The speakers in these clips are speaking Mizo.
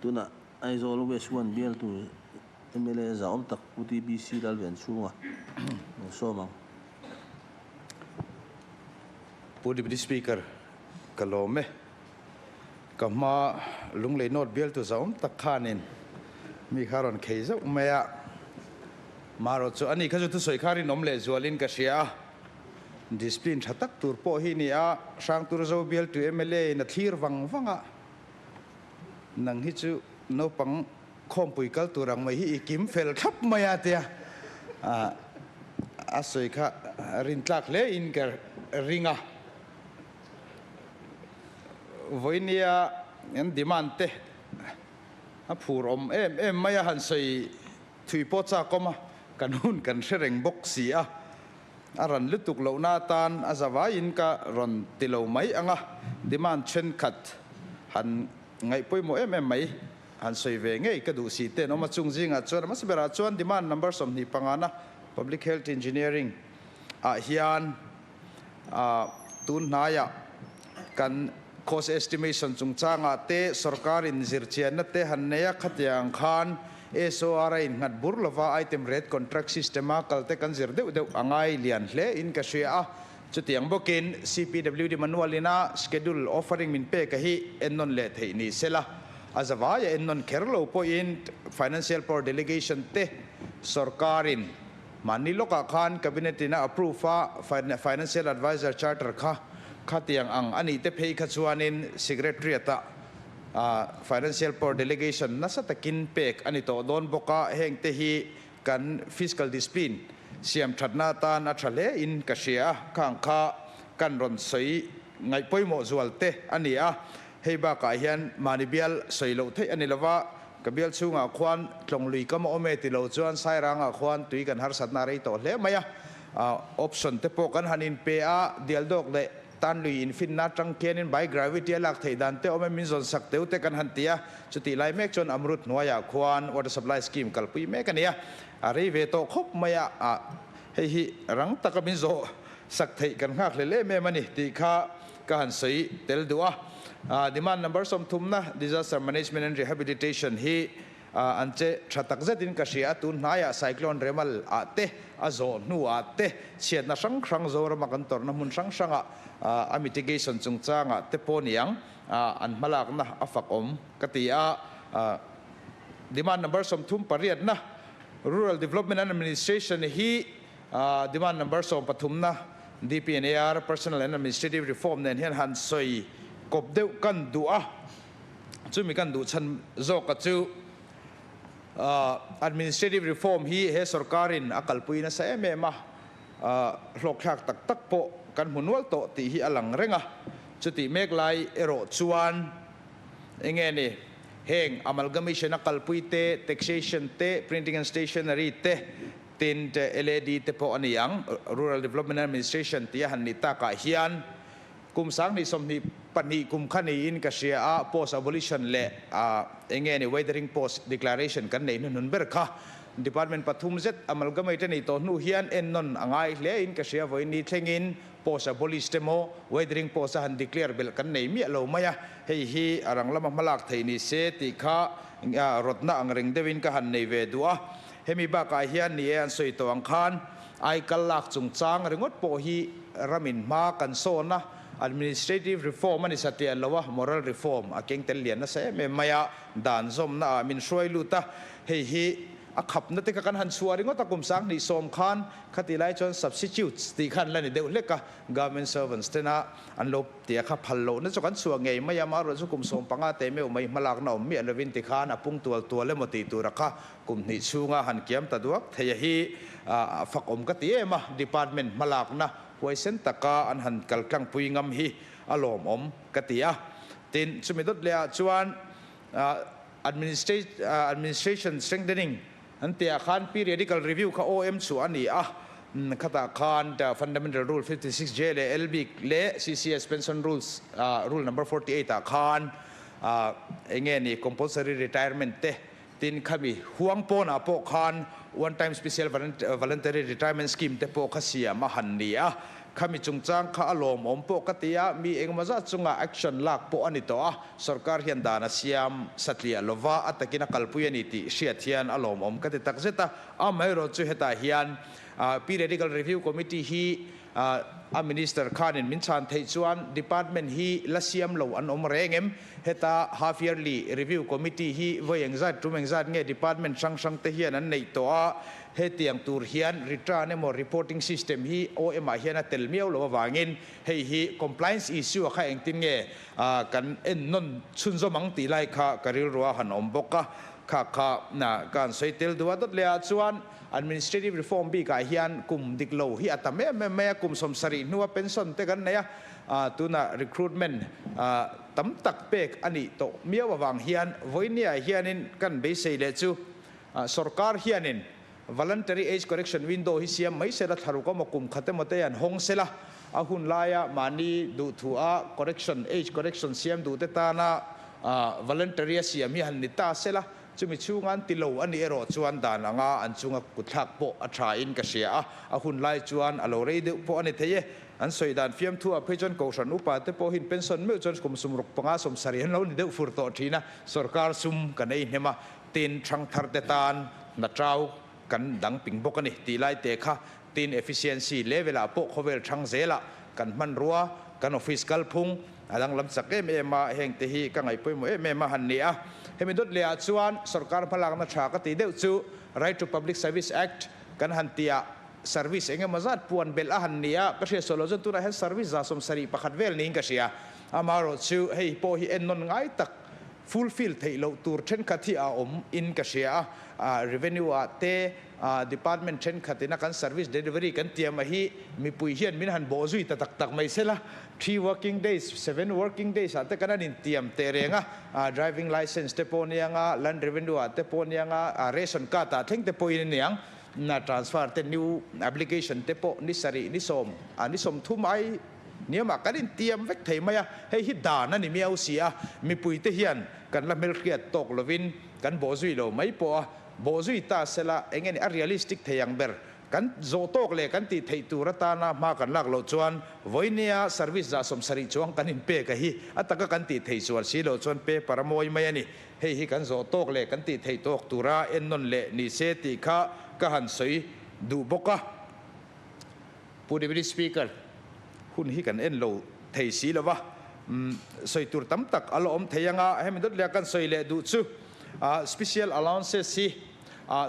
Tunah Aizawl West 1 bialtu mla zahawm tak Pu TBC Lalvenchhunga lo sawm ang. Pu Deputy Speaker, ka lawm e. Ka hma Lunglei North bialtu zahawm tak khanin mi kha rawn khei zauh mai a. Marawh chu ani kha chu thusawi kha rinawm lehzualin ka hria a. Discipline tha tak tur pawh hi ni a, Hrangturzo bialtu mla in a thlir vang vang a. Nang hi chu naupang khawmpui kal tur ang mai hi i kim fel thlap mai a tia a sawi kha rintlak hle in ka ring a. Vawinia an demand te a phur awm em em mai a, han sawi thui pawh chak awm a, kan hun kan hre reng bawk si a. A ran lutuk lohna atan a zavaiin ka rawn ti lo mai ang a, demand thenkhat han ngaih pawimawh em em mai han sawi ve ngei ka duh si ten awm a, chung zingah chuan a hmasa berah chuan demand number 25 na Public Health Engineering ah hian tun hnaiah kan cost estimation chungchangah te sorkarin zirchianna te han nei a, khatiang khan SOR a innghat bur lova item rate contract system a kalte kan zir deuh deuh a ngai lian hle in ka hria a, chutiang bawkin CPWD manual ina schedule offering min pek a hi ennawn leh theih ni sela, a zavai a ennawn kher lo pawhin financial power delegation te sorkarin Mahni lawkah khan Cabinet in a approve a, Financial Adviser Charter kha khatiang ang a nih te phei kha chuanin Secretariat ah Financial Power Delegation nasa takin pek a ni tawh dawn bawk a, heng te hi kan fiscal discipline siam thatna atan a tha hle in ka hria a, khang kha kan rawn sawi ngaih pawimawh zual te a ni a, hei bakah hian mahni bial sawi loh theih a ni lova, Ka bial chhungah khuan tlawng lui kam a awm e ti lo chuan Sairangah khuan tui kan harsatna a rei tawh hle mai a. Option te pawh kan han inpe a, dial dawk leh tan lui infinna atang khianin by gravity a lak theih dan te awm e min zawn sak teu te kan han ti a. Chutih lai mek chuan Amrut hnuaiah khuan water supply scheme kalpui mek a ni a, a rei ve tawh khawp mai a, hei hi rang taka min zawh sak theih kan nghak hlel em em a ni tih kha ka han sawi tel duh a. Demand number 30na Disaster Management and Rehabilitation hi an che tha tak zetin ka hria a, tun hnaiah Cyclone Remal ah te a zawh hnu ah te chhiatna hrang hrang Zorama kan tawrhna hmun hrang hrangah a mitigation chungchangah te pawh niang an hmalakna a fak awm ka ti a. Demand number 38na Rural Development and Administration hi Demand number 13na DPNAR, Personnel and Administrative Reform nen hian han sawi kawp deuh kan duh a, chumi kan duh chhan zawka chu Administrative Reform hi he sorkarin a kalpui nasa em em a, hlawkthlak tak tak pawh kan hmu nual tawh tih hi a lang reng a, chutih mek lai erawh chuan enge ni heng amalgamation a kalpui te, taxation te, printing and stationery te, Tin, LAD te pawh a ni ang, Rural Development Administration tih a han nih takah hian kum 2022 kum kha niin ka hria a, post abolition leh eng nge ni withering post declaration kan neih hnuhnun ber kha department pathum zet amalgamate a nih tawh hnu hian ennawn a ngai hle in ka hria vawiin ni thlengin post abolish te maw withering post a han declare belh kan nei miah lo mai a, hei hi a rang lama hmalak theih ni se tih kha rawtna ang reng deuhin ka han nei ve duh a. Hemi bakah hian ni e an sawi tawh ang khan aikal lak chungchang ringawt pawh hi ramin hma kan sawn a, administrative reform a ni satliah lo a, moral reform a keng tel lian nasa em em mai a, dan zawmna ah min hruai lut a, hei hi a khapna te kha kan han chhuah ringawt a, kum 2010 khan khati lai chuan substitutes tih khan la ni deuh hlek a, government servants tena an lo Tia kha phal lohna chu kan chhuah ngei mai a, amaherawh chu kum 15 te meuh mai hmalakna awm miah lovin tikhan a pung tual tual emaw tih tura kha kum hnih chhunga han kiam ta duak thei a hi a fak awm ka ti em a, department hmalakna huaisen taka an han kal tlangpui ngam hi a lawmawm ka ti a. Tin, chumi dawt leh ah chuan administration strengthening An tihah khan periodical review kha OM chu a ni a, khatah khan Fundamental Rule 56J leh L bik leh CCS Pension Rules Rule number 48 ah khan eng nge ni compulsory retirement te tin khami huang pawnah pawh khan one time special voluntary retirement scheme te pawh kha siam a han ni a. Khami chungchang kha a lawmawm pawh ka ti a, mi engemaw zat chunga action lak pawh a ni tawh a, sorkar hian dan a siam satliah lova a takin a kalpui a ni tih hriat hian a lawmawm ka ti takzet a. Amaherawhchu chu hetah hian Periodical Review Committee hi a Minister khanin min chhan theih chuan Department hi la siam lo an awm reng em? Heta Half Yearly Review Committee hi vawi engzat tum engzat nge Department hrang hrang te hian an neih tawh a, hetiang tur hian return emaw reporting system hi OM ah hian a tel miau lo avangin hei hi compliance issue a kha engtin nge kan en nawn chhunzawm ang tih lai kha ka rilru a han awm bawk a, kha kha ka han sawi tel duh a. Dawt leh ah chuan Administrative Reform bik ah hian kum dik lo hi a tam em em mai a, kum 70 hnua pension te kan nei a, tunah recruitment tam tak pek a nih tawh miau avang hian vawinia hianin kan beisei leh chu sorkar hianin Voluntary Age Correction Window hi siam mai sela thlaruk emaw kum khat emaw te an hawng sela, a hun laia mahni duhthua correction age correction siam duhte tana voluntary a siam hi han ni ta sela, Chumi chhunga an ti lo a nih erawh chuan dan anga an chunga kutthlak pawh a tha in ka hria a, a hun lai chuan a lo rei deuh pawh a ni thei e. An sawi dan fiamthu ah phei chuan Kohhran upa te pawhin pension meuh chuan kum 65 70 an lo ni deuh fur tawh thin a, sorkar sum kan ei hnem a, tin thangthar te tan hna tau kan dang ping bawk a ni tih lai te kha tin efficiency level ah pawh khawvel thang zelah kan hmanrua, kan office kalphung a danglam chak em em a, heng te hi ka ngaihpawimawh em em a han ni a. Hemi dawt leh ah chuan sorkar hmalakna tha ka tih deuh chu Right to Public Service Act kan han tih ah service eng emaw zat puan belh a han ni a, ka hriat sual loh chuan tunah hian service 71 vel niin ka hria. Amaherawhchu hei pawh hi ennawn ngai tak fulfill theih loh tur thenkhat hi a awm in ka hria a, revenue ah te department thenkhat ina kan service delivery kan tiam a hi mipui hian min han bawh zui ta tak tak mai sela, three working days, seven working days ah te kan han intiam teh reng a, driving license te pawh aniang a, land revenue ah te pawh aniang a, ration card ah thleng te pawhin aniang, transfer te new application te pawh ni sarih ni sawm, ni 30 ai Niamah kan intiam vek thei mai a, hei hi dan a ni miau si a, mipuite hian kan la hmelhriat tawk lovin kan bawhzui lo mai pawh a, bawhzui ta sela eng nge ni a realistic thei ang ber, kan zawh tawk leh kan tih theih tur atana hma kan lak loh chuan vawinia service 70 chuang kan inpek a hi a taka kan tih theih chuan si loh chuan paper a mawi mai a ni, hei hi kan zawh tawk leh kan tih theih tawk tura ennawn leh ni se tih kha ka han sawi duh bawk a. Pu Deputy Speaker, hun hi kan en lo thei si lo va, sawi tur tam tak a la awm thei anga, hemi dawt leh a kan sawi leh duh chu Special Allowances hi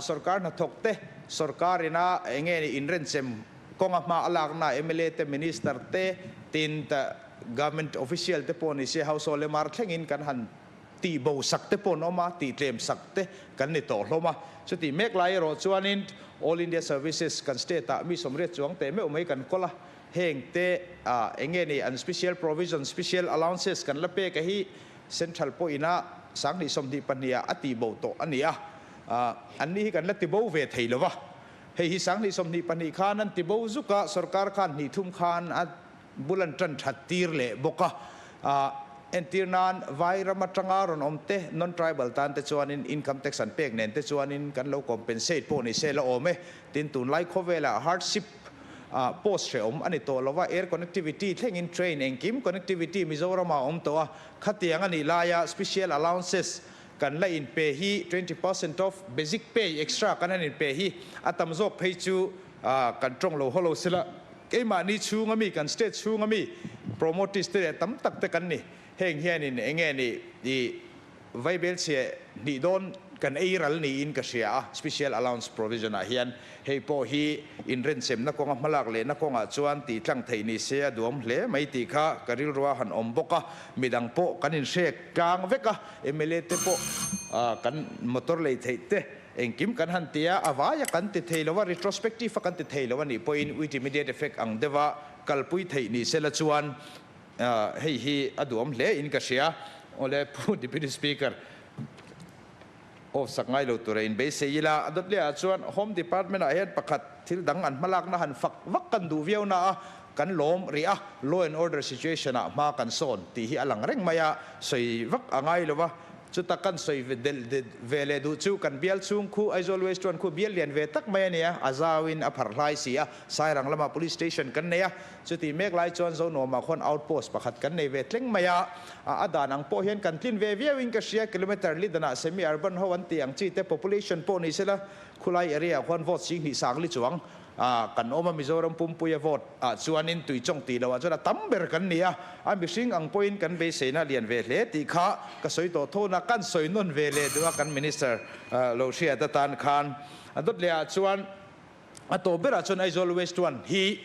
sorkar hnathawk te, sorkar ina eng nge ni inrenchem kawnga hma a lakna mla te, Minister te, tin Government Official te pawh ni se household MR thlengin kan han tih bo sak te pawh an awm a, tih tlem sak te kan ni tawh hlawm a. Chutih mek lai erawh chuanin All India Services kan state ah mi 80 chuang teh meuh mai kan kawl a, heng te ah eng nge ni an special provision, special allowances kan la pek a hi Central pawhin a 2022 ah a tih bo tawh a ni a, an ni hi kan la ti bo ve thei lo va. Hei hi 2022 khan an ti bo zuk a, sorkar khan hnih thum khan a Bul an tan that tir leh bawk a, entir nan vai ram atanga rawn awm te, non-tribal tan te chuanin income tax an pek nen te chuanin kan lo compensate pawh ni se la awm e. Tin, tunlai khawvelah hardship post hrehawm a ni tawh lo va, air connectivity thlengin train engkim connectivity Mizoramah a awm tawh a, khatiang a nih laia special allowances kan la inpe hi 20% of basic pay extra kan han inpe hi a tam zawk phei chu kan tawng lo haw lo sela. Keimahni chhunga mi, kan state chhunga mi promotees te leh tam tak te kan ni. Heng hianin eng nge ni i vaibel chhe hnih dawn kan ei ral niin ka hria a, special allowance provision ah hian hei pawh hi inrenchemna kawnga hmalak lehna kawngah chuan tih tlang theih ni se a duam hle mai tih kha ka rilrua han awm bawk a, midang pawh kan inhrek tlang vek a, mla te pawh kan motor lei theih te Engkim kan han ti a, a vaia kan ti thei lo a, retrospective a kan ti thei lo a nih pawhin with immediate effect ang deuha kalpui theih ni sela chuan hei hi a duhawm hle in ka hria. Awle Pu Deputy Speaker, off sak ngai lo tura in beisei ila, a dawt leh ah chuan Home Department ah hian pakhat thil dang an hmalakna han fak vak kan duh viau na a, kan lawm rih a, law and order situation ah hma kan sawn tih hi a lang reng mai a, sawi vak a ngai lo va. Chuta kan sawi ve ve leh duh chu kan bial chhung khu Aizawl West chuan khu bial lian ve tak mai a nia, a zauin a pharh hlai si a, Sairang lamah Police Station kan nei a, chutih mek lai chuan Zonuamah khuan Outpost pakhat kan nei ve tleng mai a, a dan ang pawh hian kan tlin ve viauin ka hria, kilometre li danah semi urban ho an tih ang chi te population pawh ni sela khulai area ah khuan vote 2000 sangli chuang Ah kan awm a, Mizoram pumpuia vote ah chuanin tuichawng tih loh ah chuan a tam ber kan ni a, a mihring ang pawhin kan beiseina lian ve hle tih kha ka sawi tawh tho na, kan sawi nawn ve leh duh a kan Minister lo hriat atan khan a dawt leh ah chuan a tawp berah chuan Aizawl West 1 hi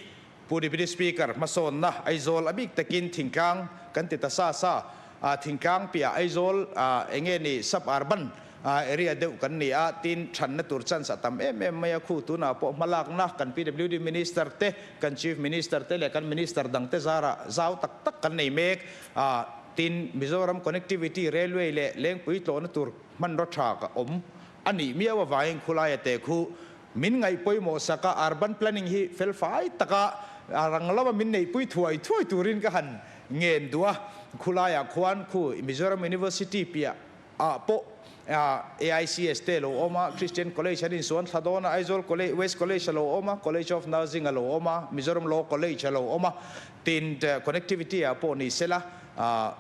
Pu Deputy Speaker hmasawnna Aizawl a bik takin thingtlang kan ti ta sa sa a, thingtlang piah Aizawl enge ni sub urban Area deuh kan ni a, tin thanna tur chance a tam em em mai a, khu tunah pawh hmalakna kan PWD Minister te, kan Chief Minister te leh kan Minister dang te zarah zau tak tak kan nei mek a, tin Mizoram Connectivity Railway leh Lengpui tlawhna tur hmanraw tha ka awm a nih miau avangin khulaia te khu min ngaih pawimawh sak a, urban planning hi felfai taka a rang lama min neihpui thuai thuai turin ka han ngen duh a, khulaiah khuan khu Mizoram University piah ah pawh AICS te lo awm a, Christian College an insuan thla dawn a, Aizawl College, West College a lo awm a, College of Nursing a lo awm a, Mizoram Law College a lo awm a, tin connectivity ah pawh ni sela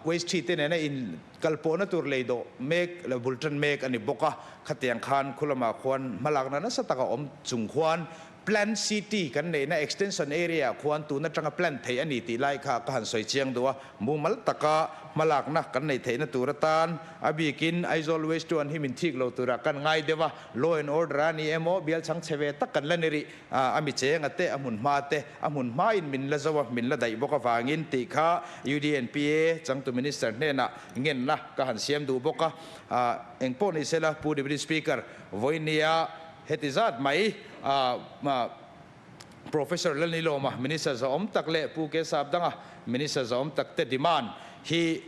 Waste thi te nena in kalpawhna tur lei dawh mek leh bul tan mek a ni bawk a, khatiang khan khulamah khuan hmalakna nasa taka awm chung khuan Plan City kan neihna extension area ah khuan tun atanga plan theih a ni tih lai kha ka han sawi chiang duh a, mumal taka hmalakna kan neih theihna tur atan a bikin Aizawl West chuan hi min thik lo turah kan ngai deuh a, law and order a ni emaw bial chhang chhe ve tak kan la ni rih a, a mi chenga te, a hmun hma te, a hmun hmain min la zo a, min la daih bawk avangin tih kha UDNPA changtu Minister hnenah ngenna ka han siam duh bawk a, engpawh ni sela Pu Deputy Speaker vawinia Heti zat mai a Professor Lalnilawma Minister zahawm tak leh Pu Ke Sapdanga Minister zahawm tak te demand hi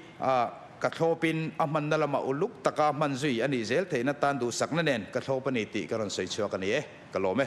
ka thlawpin a hmanna lamah uluk taka hman zui a nih zel theihna tan duhsakna nen ka thlawp a ni tih ka rawn sawi chhuak a ni e. Ka lawm e.